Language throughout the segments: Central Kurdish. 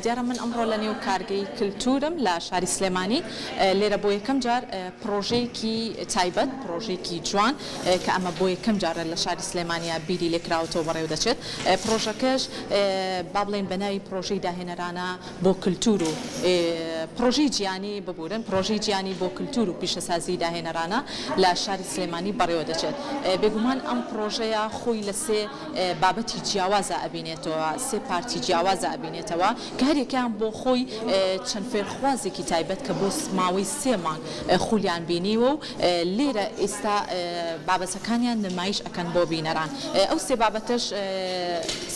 دیارە من ئەمڕۆ لە نێو کارگەی کلتورم لە شاری سلێمانی لێرە بۆ یەکەم جار پڕۆژەیەکی تایبەت پڕۆژەیەکی جوان کە ئەمە بۆ یەکەم جارە لە شاری سلێمانیا بیری لێکراوەتەوە بەڕێوە دەچێت پڕۆژەکەش با بڵێین بە ناوی پڕۆژەی داهێنەرانە بۆ کلتور و پڕۆژەی جیهانی ببورن پڕۆژەی جیهانی بۆ کلتور و پیشەسازی داهێنەرانە لە شاری سلێمانی بەڕێوە دەچێت بێگومان ئەم پڕۆژەیە خۆی لە سێ بابەتی جیاوازا ئەبینێتەوە، سێ پارتی جیاوازا ئەبینێتەوە کە هەریەکەیان بۆ خۆی چەند فێرخوازێکی تایبەت کە بۆ ماوەی سێ مانگ خولیان بینیوە و لێرە ئیستا بابەتەکانیان نمایش ئەکەن بۆ بینەران. ئەو سێ بابەتەش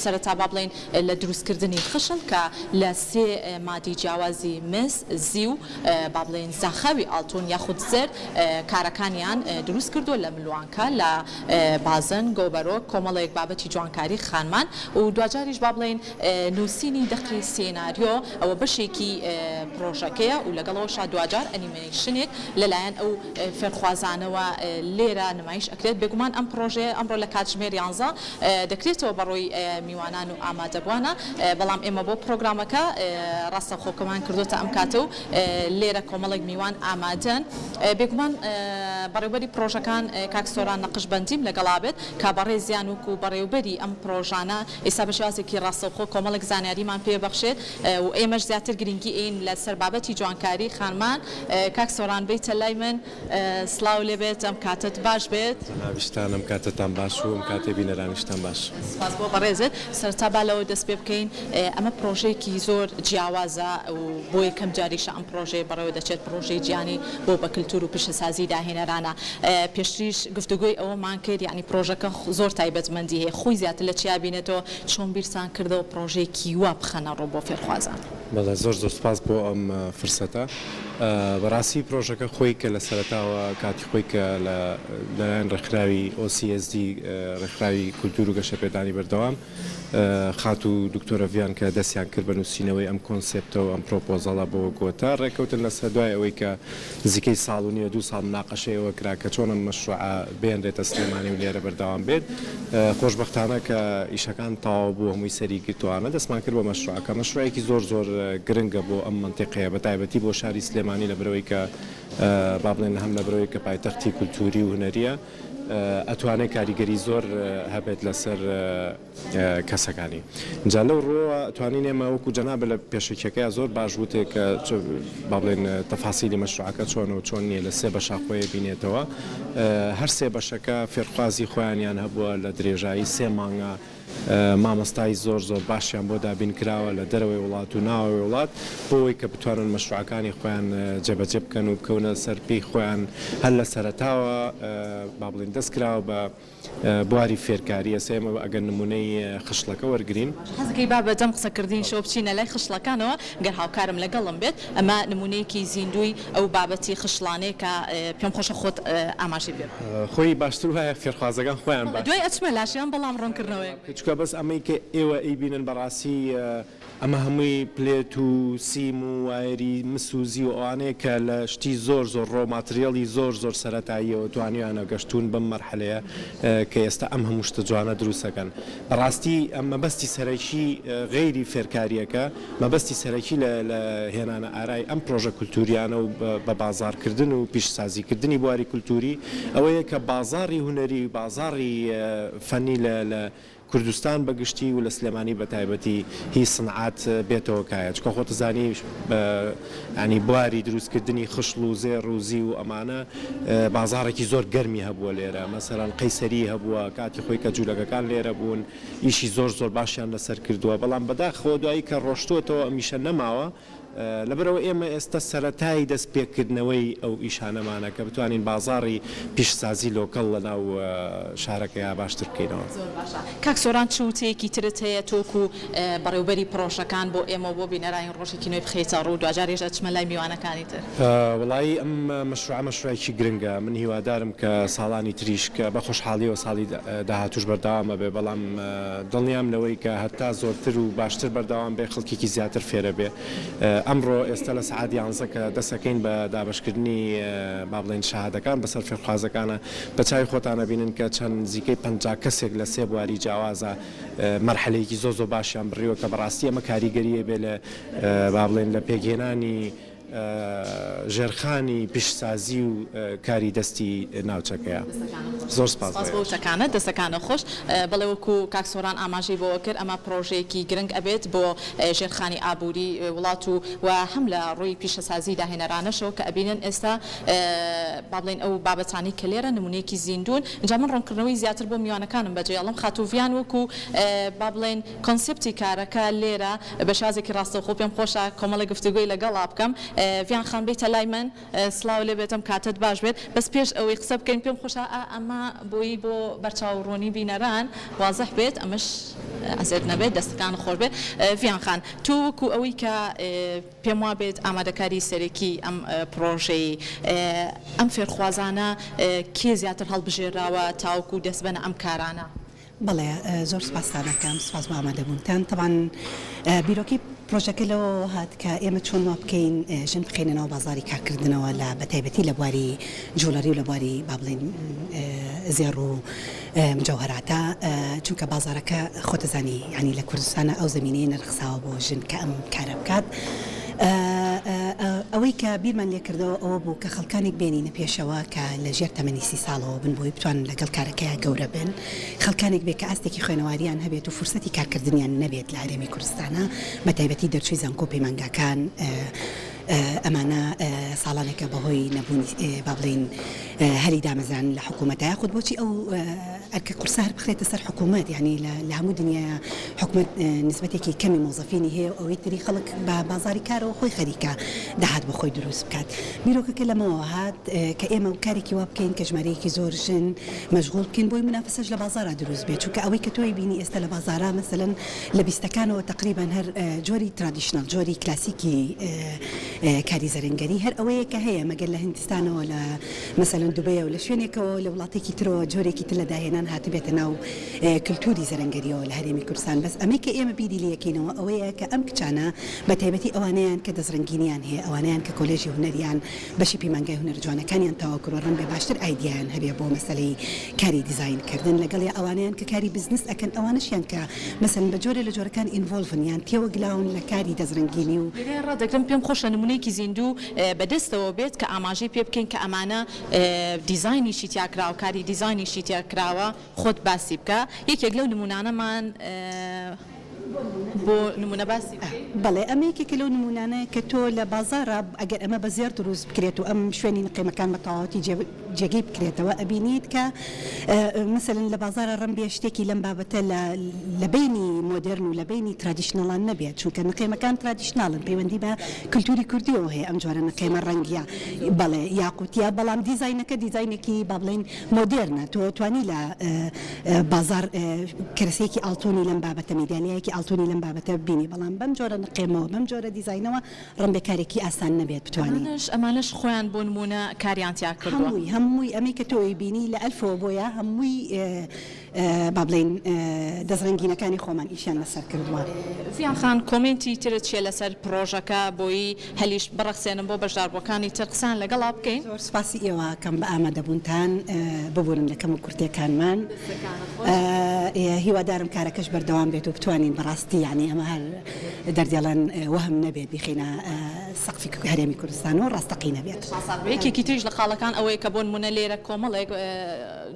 سەرەتا با بڵێین لە دروستکردنی خشڵ کە لە سێ مادی جیاوازی مس، زیو، با بڵێین زاخاوی ئاڵتون یاخود زەرد کارەکانیان دروست کردووە لە ملوانکە، لە بازن، گۆبەرۆک، کۆمەڵێک بابەتی جوانکاری خانمان و دواجاریش با بڵێین نووسینی دەقی سیناریۆ ئەوە بەشێکی پڕۆژەکەیە و لەگەڵ ئەوەشا دواجار ئەنیمەیشنێک لەلایەن ئەو فێرخوازانەوە لێرە نمایش ئەکرێت. بێگومان ئەم پڕۆژەیە ئەمڕۆ لە کاتژمێر یانزە دەکرێتەوە بەڕووی میوانان و ئامادەبووانە، بەڵام ئێمە بۆ پڕۆگرامەکە ڕاستەوخۆکەمان کردۆتە ئەم کاتە و لێرە کۆمەڵێک میوان ئامادەن. بێگومان بەڕێوبەری پڕۆژەکان کاک سۆران نەقشبەندیم لەگەڵا بێت کە بەڕێزیان وەکو بەڕێوبەری ئەم پڕۆژانە ئێستا بە شێوازێکی ڕاستەوخۆ کۆمەڵێک زانیاریمان پێ بەخشێت و ئێمەش زیاتر گرنگی ئەین لەسەر بابەتی جوانکاری خانمان. کاک سۆران بێیتە لای من. سڵاو لێبێت ئەم کاتەت باش بێت. جەنابیشتان ئەم کاتەتان باش و ئەم کاتەی بینەرانیشتان باش. سپاس بۆ بەڕێزت. سەرەتا با لەوە دەست پێ بکەین ئەمە پڕۆژەیەکی زۆر جیاوازە و بۆ یەکەم جاریشە ئەم پڕۆژەیە بەڕێوە دەچێت، پڕۆژەی جیهانی بۆ بە کلتور و پیشەسازی داهێنەرانە. پێشتریش گفتوگۆی ئەوەمان کرد یانی پڕۆژەکە زۆر تایبەتمەندی هەیە خۆی زیاتر لە چیا بینێتەوە، چۆن بیرتان کردەوە پڕۆژەیەکی وا بخەنە ڕوو بۆ فێرخوازان؟ بەڵێ زۆر زۆر سپاس بۆ ئەم فرسەتە. بەڕاستی پرۆژەکە خۆی کە لە سەرەتاوە کاتی خۆی کە لە لەلایەن ڕێکخراوی OCSD ڕێکخراوی کولتوور و گەشەپێدانی بەردەوام خاتوو دکتۆرە ڤیان کە دەستیان کرد بە نووسینەوەی ئەم کۆنسێپتە و ئەم پرۆپۆزەڵە بۆ گۆتە ڕێککەوتن لەسەر دوای ئەوەی کە نزیکەی ساڵ و نیوە دوو ساڵ مناقەشەی ئەوە کرا کە چۆن ئەم مەشروعە بهێنرێتە سلێمانی و لێرە بەردەوام بێت خۆشبەختانە کە ئیشەکان تەواو بوو هەمووی سەری گرتوانە دەستمان کرد بە مەشروعەکە مەشروعێکی زۆر زۆر گرنگە بۆ ئەم مەنتیقەیە بە تایبەتی بۆ شاری سلێمانی لەبەرئەوەی کە با بڵێن هەم لەبەرئەوەی کە پایتەختی کولتووری و هونەریە ئەتوانێت کاریگەری زۆر هەبێت لەسەر کەسەکانی جا لەو ڕووەوە توانین ئێمە وەکو جەنابت لە پێشەکیەکەیا زۆر باش وتێ کە با بڵێن تەفاسیلی مەشروعەکە چۆنە و چۆن نییە لە سێ بەشا خۆی بینێتەوە هەر سێ بەشەکە فێرخوازی خۆیانیان هەبووە لە درێژایی سێ مانگە مامۆستای زۆر زۆر باشیان بۆ دابین کراوە لە دەرەوەی وڵات و ناوەوەی وڵات بۆ ئەوەی کە بتوانن مەشروعەکانی خۆیان جێبەجێ بکەن و بکەونە سەر پێی خۆیان هەر لە سەرەتاوە با بڵێین دەست کراوە بە بواری فێرکاری ئێستا ئێمە ئەگەر نموونەی خشڵەکە وەرگرین. حەزەکەی با بەدەم قسەکردنیشەوە بچینە لای خشڵەکانەوە گەر هاوکارم لەگەڵم بێت ئەمە نموونەیەکی زیندووی ئەو بابەتی خشڵانەیە کە پێم خۆشە خۆت ئاماژەی پێ بکەی. خۆی باشتر وایە فێرخوازەکان خۆیان باسی. دوای ئەچمە لاشیان بەڵام ڕوونکردنەوەیەک. چونکە بەس ئەمەی کە ئێوە ئەیبینن بەڕاستی ئەمە هەمووی پلێت و سیم و وایەری مس و زیو ئەوانەیە کە لە شتی زۆر زۆر raw material ی زۆر زۆر سەرەتاییەوە توانیویانە گەشتوون بەم مەرحەلەیە کە ئێستا ئەم هەموو شتە جوانە دروست ئەکەن. بەڕاستی ئەم مەبەستی سەرەکی غەیری فێرکارییەکە مەبەستی سەرەکی لە لە هێنانە ئارای ئەم پرۆژە کولتووریانە و بە بازاڕکردن و پیشسازیکردنی بواری کولتووری ئەوەیە کە بازاڕی هونەری و بازاڕی فەنی لە لە کوردستان بە گشتی و لە سلێمانی بە تایبەتی هی سنعات بێتەوە کایە چونکە خۆت ئەزانی یانی بواری دروست کردنی خشڵ و زێڕ و زیو و ئەمانە بازاڕێکی زۆر گەرمی هەبووە لێرە مەسەلەن قەیسەری هەبووە کاتی خۆی کە جولەکەکان لێرە بوون ئیشی زۆر زۆر باشیان لەسەر کردووە بەڵام بەداخەوە دوایی کە ڕۆشتووەتەوە ئەم ئیشە نەماوە لەبەرئەوە ئێمە ئێستا سەرەتای دەست پێکردنەوەی ئەو ئیشانەمانە کە بتوانین بازاڕی پیشسازی local لەناو شارەکەیا باشتر بکەینەوە. زۆر باشە کاک سۆران چ وتەیەکی ترت هەیە تۆ وەکو بەڕێوبەری پڕۆژەکان بۆ ئێمە و بۆ بینەرانی ڕۆژێکی نوێ بخەیتە ڕوو دواجاریش ئەچمە لای میوانەکانی تر. وەڵایی ئەم مەشروعە مەشروعێکی گرنگە من هیوادارم کە ساڵانی تریش کە بە خۆشحاڵیەوە ساڵی داهاتووش بەردەوام ئەبێ بەڵام دڵنیام لەوەی کە هەتا زۆرتر و باشتر بەردەوام بێ خەڵکێکی زیاتر فێرەبێ. ئەمڕۆ ئێستا لە سەعات یانزە کە دەسەکەین بە دابەشکردنی با بڵێین شەهادەکان بەسەر فێرخوازەکانە بە چاوی خۆتان ئەبینن کە چەند نزیکەی 50 کەسێک لە سێ بواری جیاوازە مەرحەلەیەکی زۆر زۆر باشیان بڕیوە کە بەڕاستی ئەمە کاریگەریە بێ لە با بڵێین لە پێکهێنانی ژێرخانی پیشسازی و کاری دەستی ناوچەکەیە. زۆر سپاس سپاس بۆ وتەکانت دەستەکانت خۆش. بەڵێ وەکو کاک سۆران ئاماژەی بۆوە کرد ئەمە پڕۆژەیەکی گرنگ ئەبێت بۆ ژێرخانی ئابووری وڵات و و هەم لە ڕووی پیشەسازی داهێنەرانەشەوە کە ئەبینن ئێستا با بڵێین ئەو بابەتانەی کە لێرە نمونەیەکی زیندوون ئینجا من ڕوونکردنەوەی زیاتر بۆ میوانەکانم بەجێ ئەڵێم خاتوو ڤیان وەکو با بڵێین کۆنسێپتی کارەکە لێرە بە شێوازێکی ڕاستەوخۆ پێم خۆشە کۆمەڵێک گفتوگۆی لەگەڵا بکەم ڤیان خان بێیتە لای من سڵاو لێ بێت ئەم کاتەت باش بێت بەس پێش ئەوەی قسە بکەین پێم خۆشە ئا ئەمە بۆی بۆ بەرچاو ڕوونی بینەران وازح بێت ئەمەش ئەزێت نەبێت دەستەکانت خۆش بێت ڤیان خان تۆ وەکو ئەوەی کە پێم وابێت ئامادەکاری سەرەکی ئەم پڕۆژەی ئەم فێرخوازانە کێ زیاتر هەڵبژێراوە تاوەکو دەست بەنە ئەم کارانە؟ بەڵێ زۆر سوپاستان ئەکەم سوپاس بۆ ئامادەبوونتان تەبعەن بیرۆکەی پرۆژەکە لەوەوە هات کە ئێمە چۆن وا بکەین ژن بخەینە ناو بازاڕی کارکردنەوە لە بەتایبەتی لە بواری jewelry و لە بواری با بڵێین زێڕ و مجەوهەراتە چونکە بازاڕەکە خۆتەزانی یانی لە کوردستانە ئەو زەمینەیە نەرەخساوە بۆ ژن کە ئەم کارە بکات ئەوەی کە بیرمان لێکردەوە ئەوە بوو کە خەڵکانێک بێنینە پێشەوە کە لە ژێر تەمەنی سی ساڵەوە بن بۆی بتوانن لەگەڵ کارەکەیا گەورە بن خەڵکانێک بێت کە ئاستێکی خوێنەواریان هەبێت و فرسەتی کارکردنیان نەبێت لە هەرێمی کوردستانا بە تایبەتی دەرچووی زانکۆ و پەیمانگاکان ئەمانە ساڵانێکە بەهۆی نەبوونی با بڵێین هەلی دامەزراندن لە حکوومەتە یاخود بۆچی ئەو ئەرکە قورسە هەر بخرێتە سەر حکوومەت یانی لە هەموو دنیایا حکومەت نسبەتێکی کەمی مۆزەفینی هەیە و ئەوەی تری خەڵک بە بازاری کارەوە خۆی خەریکە داهات بۆ خۆی دروست بکات بیرۆکەکە لەمەوە هات کە ئێمە کارێکی وا بکەین کە ژمارەیەکی زۆر ژن مەشغوڵ بکەین بۆی مونافەسەش لە بازارا دروست بێت چونکە ئەوەی کە تۆی بینی ئێستا لە بازارا مەسەلەن لە بیستەکانەوە تەقریبەن هەر جۆری traditional جۆری کلاسیکی کاری زەرنگەری هەر ئەوەیە کە هەیە مەگەر لە هندستانەوە لە مەسەلەن دوبەیەوە لە شوێنێکەوە لە وڵاتێکی ترەوە جۆرێکی تر لە داهێنان هاتبێتە ناو کلتوری زەرنگەریەوە لە هەرێمی کوردستان بەس ئەمەی کە ئێمە بیری لێکەینەوە ئەوەیە کە ئەم کچانە بە تایبەتی ئەوانەیان کە دەستڕەنگینیان هەیە ئەوانەیان کە کۆلێژی هونەریان بەشی پەیمانگای هونەرە جوانەکانیان تەواو کردوە ڕەنگە باشتر ئایدیایان هەبێ بۆ مەسەلەی کاری دیزاین کردن لەگەڵیا ئەوانەیان کە کاری بزنس ئەکەن ئەوانەشیان کە مەسەلەن بە جۆرێ لە جۆرەکان involve ن یان تێوەگلاون لە کاری دەستڕەنگینی و لێرە ڕادەگرم پێم خۆشە نمونەیەکی زیندوو بە دەستەوە بێت کە ئاماژەی پێ بکەین کە ئەمانە دیزاینیشی تیا کراوە کاری دیزاینیشی تیا کراوە خۆت باسی بکە یەکێک لەو نمونانەمان بۆ نمونە باسی بکەی؟ بەڵێ ئەمە یەکێکە لەو نمونانە کە تۆ لە بازاڕا ئەگەر ئەمە بە زێڕ دروست بکرێت و ئەم شوێنی نقێمەکان بە تەواوەتی جێگەی بکرێتەوە ئەبینیت کە مەسەلەن لە بازاڕا ڕەنبێ شتێکی لەم بابەتە لە لە بەینی مۆدێرن و لە بەینی traditional ان نەبێت چونکە نقێمەکان traditional ن پەیوەندی بە کلتوری کوردیەوە هەیە ئەم جۆرە نقێمە ڕەنگیە بەڵێ یاقوتیە بەڵام دیزاینەکە دیزاینێکی با بڵێین مۆدێرنە تۆ توانی لە بازاڕ کەرەسەیەکی ئاڵتونی لەم بابەتە میدالیایەکی ئاڵتونی لەم بابەتە ببینی بەڵام بەم جۆرە نقێمەوە بەم جۆرە دیزاینەوە ڕەنبێ کارێکی ئاسان نەبێت بتوانی. ئەمانەش ئەمانەش خۆیان بۆ نموونە کاریان تیا کردووە. هەمووی هەمووی ئەمەی کە تۆ ئەیبینی لە ئەلفەوە بۆ یا هەمووی با بڵێین دەستڕەنگینەکانی خۆمان ئیشیان لەسەر کردووە. ڤیان خان comment ی ترت چیە لەسەر پڕۆژەکە بۆی هەلیش بڕەخسێنم بۆ بەشداربووەکانی تر قسەیان لەگەڵا بکەین. زۆر سوپاسی ئێوە ئەکەم بە ئامادەبوونتان، ببورن لە کەم و کورتیەکانمان، هیوادارم کارەکەش بەردەوام بێت و بتوانین بەڕاستی یانی ئەمە هەر دەردێڵێن وەهم نەبێت بیخەینە سەقفی هەرێمی کوردستان و ڕاستەقینە بێت. یەکێکی تریش لە خاڵەکان ئەوەیە کە بۆ نموونە لێرە کۆمەڵێک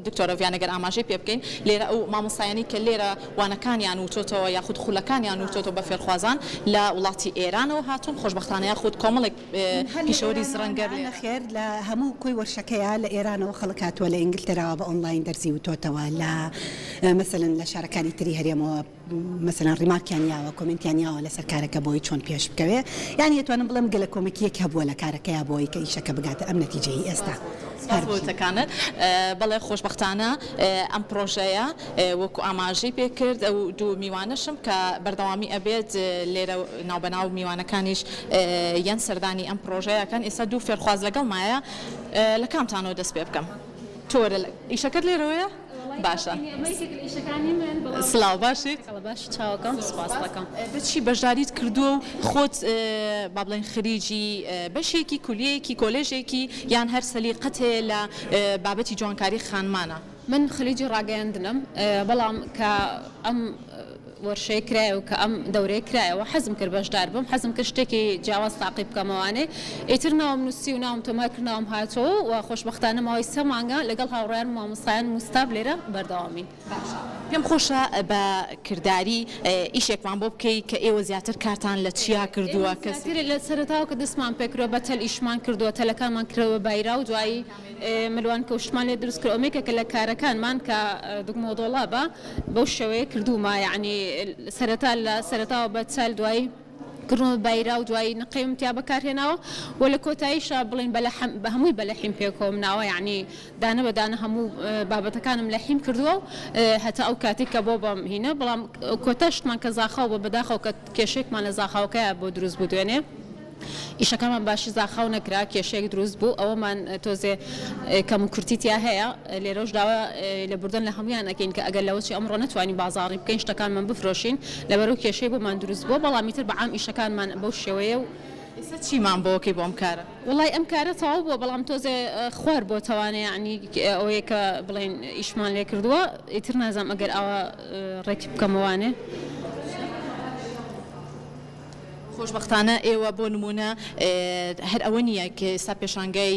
دکتۆرە ڤیان ئەگەر ئاماژەی پێ بکەین لێرە ئەو مامۆستایانەی کە لێرە وانەکانیان وتۆتەوە یاخود خولەکانیان وتۆتەوە بە فێرخوازان لە وڵاتی ئێرانەوە هاتوون خۆشبەختانە یاخود کۆمەڵێک هەر لە پیشەوەری ئێرانەوە زڕەنگەر نا لێرە. نەخێر لە هەموو کۆی وەرشەکەیا لە ئێرانەوە خەڵک هاتووە لە ئینگلتەراوە بە ئۆنڵاین دەرسی وتۆتەوە لە مەسەلەن لە شارەکانی تری هەرێمەوە مەسەلەن remark یان یاوە comment یان یاوە لەسەر کارەکە بۆی چۆن پێش بکەوێ یانی ئەتوانم بڵێم گەلە کۆمەکیەک هەبووە لە کارەکەیا بۆی کە ئیشەکە بگاتە ئەم نەتیجەی ئێستا. سپاس بۆ وتەکانت. بەڵێ خۆشبەختانە ئەم پڕۆژەیە وەکو ئاماژەی پێ کرد ئەو دوو میوانەشم کە بەردەوامی ئەبێت لێرە ناوبەناو میوانەکانیش یەن سەردانی ئەم پڕۆژەیە ئەکەن ئێستا دوو فێرخواز لەگەڵمایە لە کامتانەوە دەست پێ بکەم تۆ وەرە ئیشەکەت لێرەوەیە؟ باشە سڵاو باشیت؟ بە چی بەشداریت کردووە و خۆت با بڵێین خریجی بەشێکی کولیەیەکی کۆلێژێکی یان هەر سەلیقەت هەیە لە بابەتی جوانکاری خانمانە؟ من خلیجی ڕاگەیاندنم بەڵام کە ئەم وەرشەیە کرایەوە کە ئەم دەورەیە کرایەوە حەزم کرد بەشدار بم حەزم کرد شتێکی جیاواز تاقی بکەمەوانێ ئیتر ناوم نووسی و ناوم تۆمار کرد ناوم هاتەوە و خۆشبەختانە ماوەی سێ مانگە لەگەڵ هاوڕێیان و مامۆستایان و ستاف لێرە بەردەوامین. باشە پێم خۆشە بە کرداری ئیشێکمان بۆ بکەی کە ئێوە زیاتر کارتان لە چیا کردووە ئێمە زیاتر لە سەرەتاوە کە دەستمان پێکردووە بە تەل ئیشمان کردووە تەلەکانمان کردووە بە بایرا و دوایی ملوانکە و شتمان لێ دروست کرد ئەمەی کە لە کارەکانمان کە دوگمە و دۆڵابە بەو شێوەیە کردوومە یەعنی سەرەتا لە سەرەتاوە بە چەل دوایی کردوومە بە بایرا و دوایی نقێوم تیا بەکارهێناوە و لە کۆتاییشا بڵێین بە لەحم بە هەمووی بە لەحیم پێکەوەم ناوە یەعنی دانە بە دانە هەموو بابەتەکانم لەحیم کردووە و هەتا ئەو کاتەی کە بۆ بەم هینە بەڵام کۆتا شتمان کە زاخاو بووە بەداخەوە کە کێشەیەکمان لە زاخاوەکەیا بۆ دروست بوو دوێنێ. ئیشەکەمان باشی زاخاو نەکرا کێشەیەک دروست بوو ئەوەمان تۆزێ کەم و کورتی تیا هەیە لێرەوش داوا لێبوردن لە هەموویان ئەکەین کە ئەگەر لەوەچی ئەمڕۆ نەتوانین بازاڕی بکەین شتەکانمان بفرۆشین لەبەرئەو کێشەی بۆمان دروست بووە بەڵام ئیتر بە عام ئیشەکانمان بەو شێوەیە و ئێستا چیمان بۆ ئەکەی بۆ ئەم کارە؟ وەڵای ئەم کارە تەواو بووە بەڵام تۆزێ خوار بۆتەوانێ یەعنی ئەوەیە کە بڵێین ئیشمان لێ کردووە ئیتر نازانم ئەگەر ئاوا ڕێکی بکەمەوانێ. خۆشبەختانە ئێوە بۆ نموونە هەر ئەوە نییە کە ئێستا پێشانگای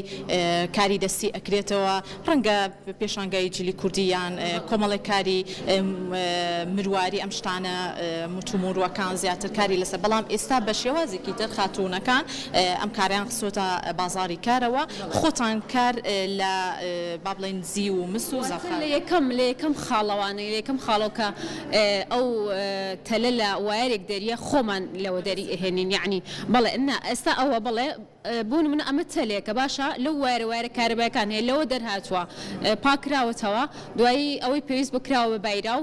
کاری دەستی ئەکرێتەوە، ڕەنگە پێشانگای جلی کوردی یان کۆمەڵێک کاری مرواری ئەم شتانە متوموروەکان زیاتر کاری لەسەر بەڵام ئێستا بە شێوازێکی تر خاتوونەکان ئەم کارەیان خستۆتە بازاڕی کارەوە خۆتان کار لە با بڵێین زیو و مس و زەخار. واتە لە یەکەم لە یەکەم خاڵەوانە لە یەکەم خاڵەوە کە ئەو تەلە لە وایەرێک دەریە خۆمان لەوە دەری ئەهێنین یەعنی بەڵێ نا ئێستا ئەوە بەڵێ بۆ نمونە ئەمە تەلێکە باشە لەو وایەرە وایەرە کارەبایەکان هەیە لەوە دەرهاتووە پاکراوەتەوە دوایی ئەوەی پێویست بۆ کراوە بە بایراو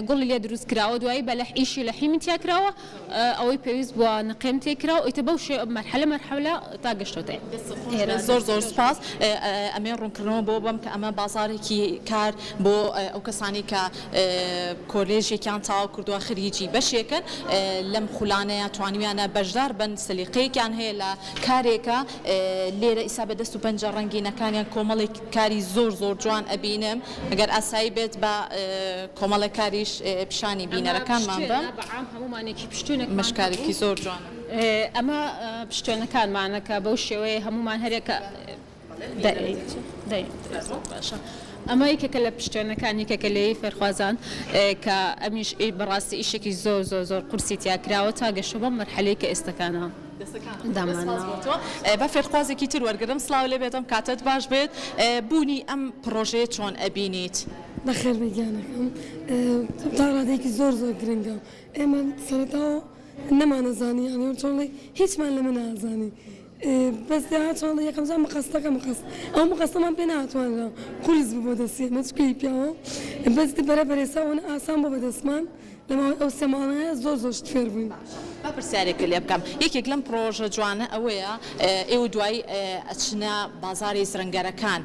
گوڵی لێ دروست کراوە دوایی بە لەح ئیشی لەحیمی تیا کراوە ئەوەی پێویست بووە نقێم تێ کراوە ئیتر بەو شێوە مەرحەلە مەرحەلە تا گەشتۆتە ئێرە. زۆر زۆر سوپاس ئەمەی ڕوونکردنەوە بۆ بەم کە ئەمە بازاڕێکی کار بۆ ئەو کەسانەی کە کۆلێژێکیان تەواو کردووە خریجی بەشێکن لەم خولانەیە توانیویانە بەشدار بن سەلیقەیەکیان هەیە لە کارێکە لێرە ئیسا بە دەست و پەنجە ڕەنگینەکانیان کۆمەڵێک کاری زۆر زۆر جوان ئەبینم گەر ئاسایی بێت با کۆمەڵێک کاریش پیشانی بینەرەکانمان بەم. ئەمەش کارێکی زۆر جوانە. ئەمە پشتێنەکانمانە کە بەو شێوەیە هەموومان هەرێکە باشە ئەمە یەکێکە لە پشتێنەکان یەکێکە لە فێرخوازان کە ئەمیش بەڕاستی ئیشێکی زۆر زۆر زۆر قورسی تیا کراوە تا گەشتووە بەم مەرحەلەی کە ئێستەکانە. با فێرخوازێکی تر وەرگرم سڵاو لێ بێت ئەم کاتەت باش بێت بوونی ئەم پڕۆژەیە چۆن ئەبینیت؟ بەخێر بێی گیانەکەم تا ڕادەیەکی زۆر زۆر گرنگە ئێمە سەرەتاوە نەمانەزانی یانی چۆن بڵێی هیچمان لەمە نازانی بەس دەهات چۆن بڵێی یەکەم جار مقەستەکە مقەست ئەو مقەستەمان پێ ناتوانرا قورس بوو بۆ دەستی ئێمە چونکە هی پیاوە بەس بەرە بەرە ئێستا ئەوەنە ئاسان بووە بە دەستمان لە ماوەی ئەو سێ مانگە زۆر زۆر شت فێر بووین. با پرسیارێکت لێ بکەم یەکێک لەم پڕۆژە جوانە ئەوەیە ئێوە دوایی ئەچنە بازاڕی زرنگەرەکان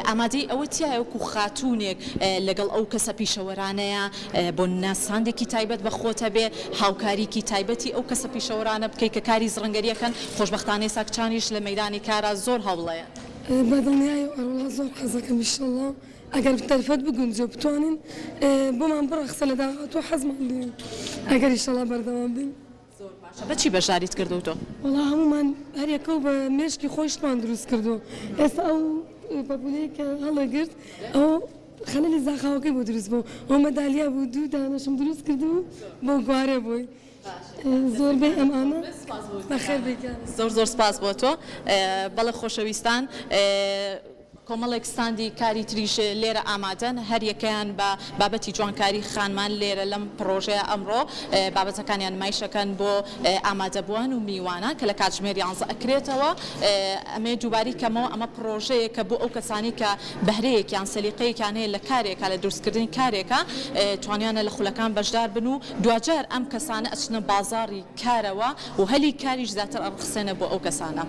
ئامادەی ئەوە تیایە وەکو خاتوونێک لەگەڵ ئەو کەسە پیشەوەرانەیە بۆ ناساندێکی تایبەت بە خۆت هەبێ هاوکاریکی تایبەتی ئەو کەسە پیشەوەرانە بکەی کە کاری زرنگەری ئەکەن خۆشبەختانە ئێستا کچانیش لە مەیدانی کارا زۆر هەوڵەیەن. بە دڵنیایەوە ئەرەوەڵا زۆر حەزەکەم ئیشەڵا ئەگەر دەرفەت بگونجێ و بتوانین بۆمان بڕەخسێ لە داهاتوو حەزمان لێیە ئەگەر ئیشەڵا بەردەوام بین. زۆر باشە بە چی بەشداریت کردوو تۆ؟ وەڵا هەموومان هەر یەکەو بە مێشکی خۆی شتمان دروست کردووە ئێستا ئەو پەپولەی کە هەڵەگرت ئەو خەلەلی زاخاوەکەی بۆ دروست بوو ئەو مەدالیا بوو دوو دانەشم دروست کردبوو بۆ گوارێ بۆی زۆربەی ئەمانە بەخێر بێی گیانم. زۆر زۆر سپاس بۆ تۆ بەڵێ خۆشەویستان. کۆمەڵێک ستاندی کاری تریش لێرە ئامادەن، هەریەکەیان بە بابەتی جوانکاری خانمان لێرە لەم پڕۆژەیە ئەمڕۆ بابەتەکانیان نمایش ئەکەن بۆ ئامادەبووان و میوانان کە لە کاتژمێر یانزە ئەکرێتەوە. ئەمەوێت دووبارەی کەمەوە ئەمە پڕۆژەیەکە بۆ ئەو کەسانەی کە بەهرەیەکیان سەلیقەیەکیان هەیە لە کارێکا لە دروستکردنی کارێکا توانیانە لە خولەکان بەشدار بن و دواجار ئەم کەسانە ئەچنە بازاڕی کارەوە و هەلی کاریش زیاتر ئەڕەخسێنە بۆ ئەو کەسانە.